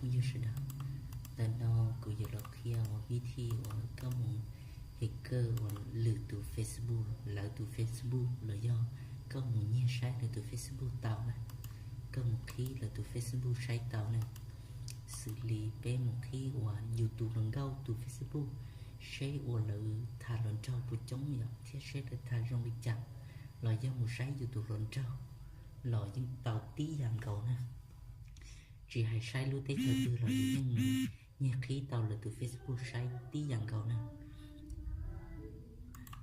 Phooj ywg sawv daws, ntawm no kuv yuav los qhia uas vib thij uas koj mus hacker uas lwm tus Facebook, lawv tus Facebook los yog koj mus nyiag saib lawv tus Facebook tau na, koj mus qhib lawv tus Facebook saib tau na. Xws li peb mus qhib uas yus tus hluas nkauj tus Facebook, seb uas lawv tham hluas nraug puas coob yom, thiab seb lawv tham zoo li cas, los yog mus saib yus tus hluas nraug los yeej tau tib yam nkaus na. Tsis hais saib lub teb chaws twg los yus yeej mus nyiag qhib tau lawv tus Facebook saib tib yam nkaus na.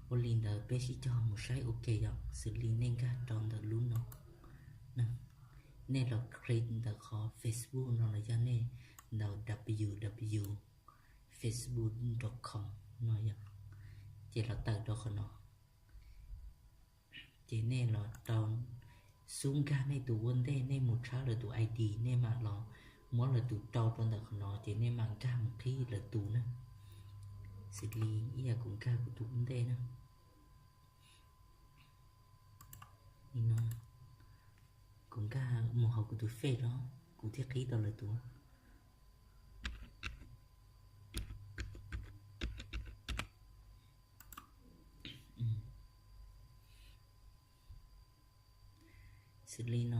Ua li ntawd peb sib cog mus saib ua ke yom, xws li nej nkag rau ntawm lub no, nej los click ntawm qhov Facebook no los yog nej ntaus w w w facebook dot com no yom, ces los tawm rau qhov no. Ces nej los rau, xub nkag nej tus ua ntej, nej mus tshawb lawv tus I D, nej mam los muab lawv tus rau rau ntawm qhov no, ces nej mam nkag mus qhib lawv tus na. Xws li ib yam kuv nkag kuv tus ua ntej na, kuv nkag mus hauv kuv tus Face los kuv thiaj qhib tau lawv tus. Xws li no,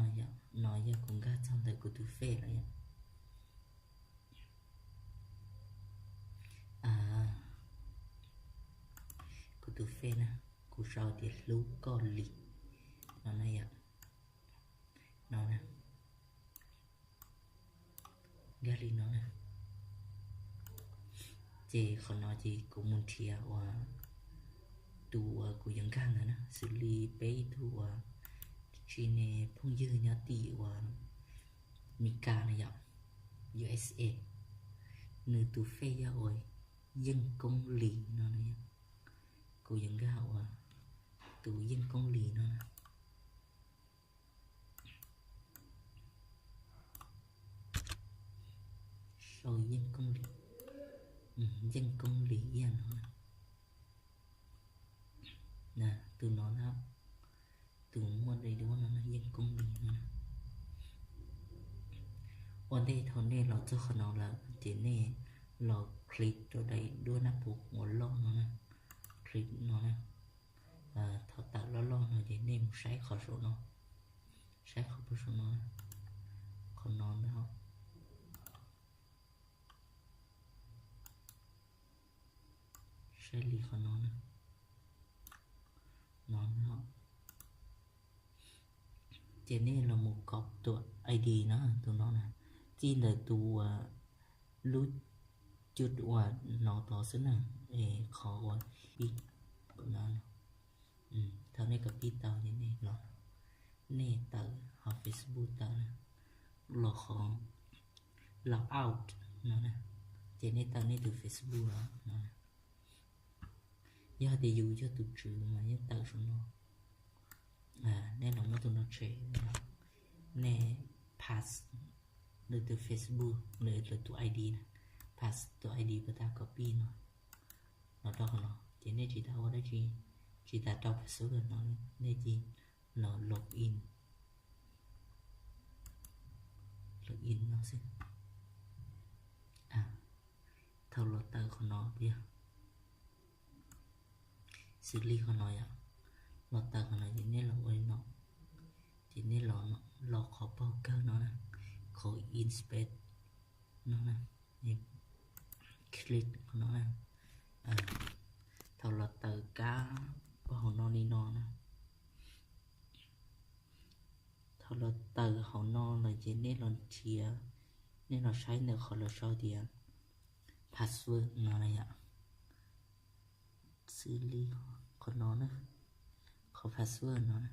no yog kuv nkag txog ntawm kuv tus Face lawm yom. Kuv tus Face na, kuv sau tias hlub koj li no na yom, no na, nkag li no na. Ces qhov no ces kuv mus nrhiav uas tus uas kuv yuav nkag ntawd na, xws li peb ib tug uas tsis ne phooj ywg nyob tim uas Meskas na yom, U S A, nws tus Face yog uas Yeej Koob Lis no na yom. Kuv yuav nkag uas tus Yeej Koob Lis no na. Sau Yeej Koob Lis, Yeej Koob Lis ib yam no na. Tus no na, tus muaj dej duab no na, Yeej Koob Lis no na. Ua ntej thaum nej los txog qhov no lawm ces nej los click rau daim duab nab pus uas loj no na, click no na. Thaum tawm loj loj no ces nej mus saib qhov saum no, saib qhov puag saum no, qhov no ntag. Saib li qhov no na, no na. Ces nej los mus kov tus I D na, tus no na, txij ntawm tus uas lub cub uas no tod xwb na, es qhov uas ib no, thaum nej copy tau ces nej los, nej tawm hauv Facebook tawm na, los qhov log out no na, ces nej tawm nej tus Facebook los no na. Yog tias yus yog tus tswv mas yeej tawm saum no. Nej los muab tus no tshem, nej pass lawv tus Facebook, lawv tus I D na, pass tus I D puag ta copy no los rau qhov no, ces nej tsis tas ua dab tsi, tsis tas rau password no, nej cia li los log in, log in no xwb. Thaum los tawm qhov no, xws li qhov no yom, los tawm qhov no ces nej los ua li no, ces nej los, los qhov paug kawg no na, qhov inspect no na, click qhov no na. Thaum los tawm kab paug no li no na, thaum los tawm hauv no lawm ces nej los nrhiav, nej los saib ntawm qhov lawv sau tias password no na yom. Xws li qhov no na, qhov password no na,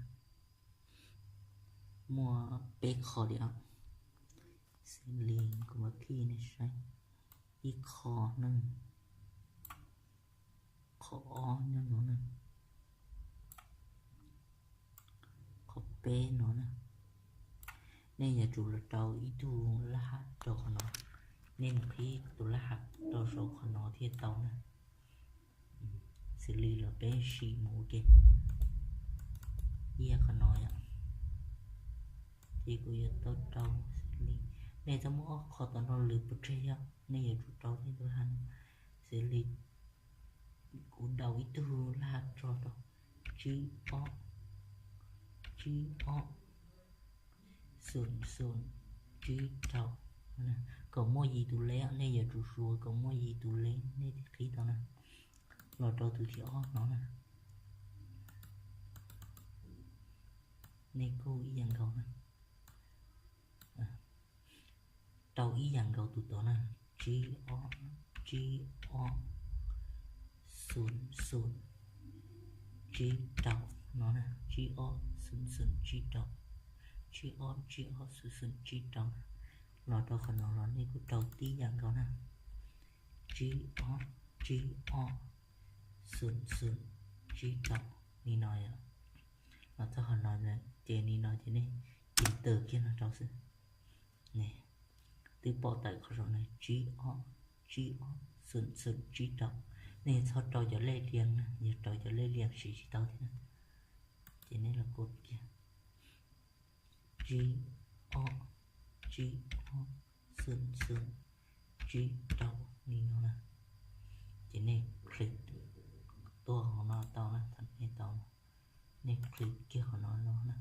muaj peb qho li os. Xws li kuv mam phij nej saib, ib qho na, qhov ob nyob no na, qhov peb no na. Nej yuav tsum los rau ib tug laj ham rau qhov no, nej mus qhib tus laj ham rau saum qhov no thiaj tau na. Xws li los peb sim mus ua ke, ib yam qhov no yom, ces kuv yuav tau rau xws li Nej txhob muab ob qho tom no lwv pov tseg yog nej yuav tsum rau tej tus laj no. Xws li kuv daus ib tug laj tso rau tsib ob, tsib ob, xoom xoom, tsib rau. Kaum muaj yim tus lej, nej yuav tsum suav kaum muaj yim tus lej nej thiaj qhib tau na. Los rau tus thib ob no na. Nej kuj ib yam nkaus na. Rau ib yam nkaus tus tod na, tsib ob, tsib ob, xoom xoom, tsib rau no na, tsib ob xoom xoom tsib rau, tsib ob tsib ob xoom xoom tsib rau na. Los rau qhov no los nej kuj rau tib yam nkaus na, tsib ob, tsib ob, xoom xoom, tsib rau, li no yom. Los txog qhov no ces li no ces nej tiv tawm kiag no rau xwb. Twb pom tawm qhov saum no tsib ob, tsib ob, xoom xoom, tsib rau. Nej txhob rau cov lej lias na, yog rau cov lej lias siv tsis tau thiab na. Ces nej los kuj kiag tsib ob, tsib ob, xoom xoom, tsib rau, li no na. Ces nej click tuaj hauv no tau na, thaum nej tau no, nej click kiag hauv no no na.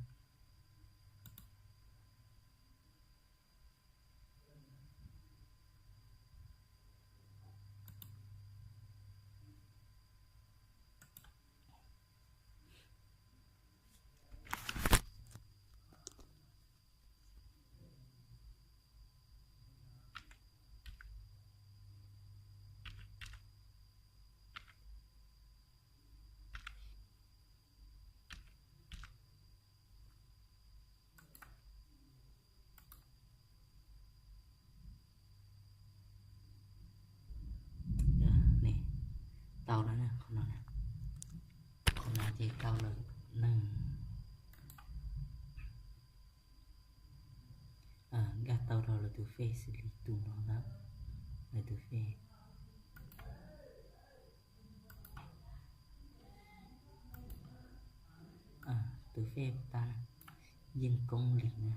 Tau lawm na, qhov no na. Qhov no ces tau lawm na. Nkag tau rau lawv tus Face li tus no na, lawv tus Face. Tus Face tag na, yeej koob lim na.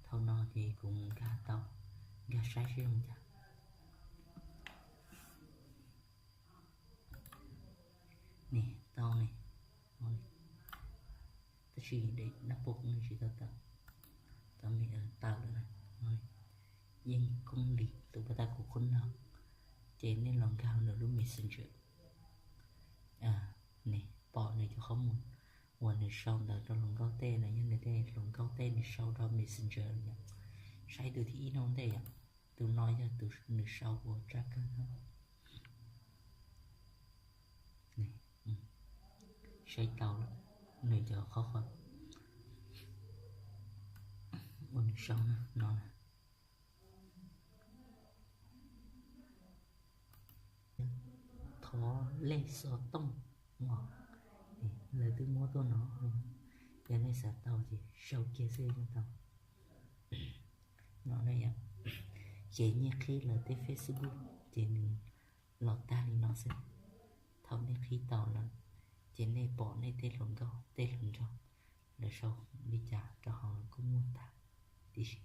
Thaum no ces kuv nkag tau, nkag saib seb zoo cas. Nws tau ne, tab sis dej nab pom kuv tsis tau tawm, tau me tawm lawm na. Yeej koob lim tus pab tab kuv qhov no, ces nej los nkag nws lub Messenger. Nws pom nws cov qhov mus uas nws sau ntawd rau hluas nkauj tej no, yog nws tej hluas nkauj tej nws sau rau Messenger no, saib tus thib ib no ntej yom. Tus no yog tus nws sau ua tsab kawg no. Saib tau lawm, nws cov qhov uas nws sau no. Thov lej xov tooj, lawv twb muab tuaj no. Yog nej xav tau ces sau kiag xwb yeej tau. No ne yom, ces nej qhib lawv tej Facebook ces nws los tag li no xwb. Thaum nej qhib tau lawm ces nej pom nej tej hluas nkauj tej hluas nraug lawv sau li cas rau hauv los kuj muaj tag tib si.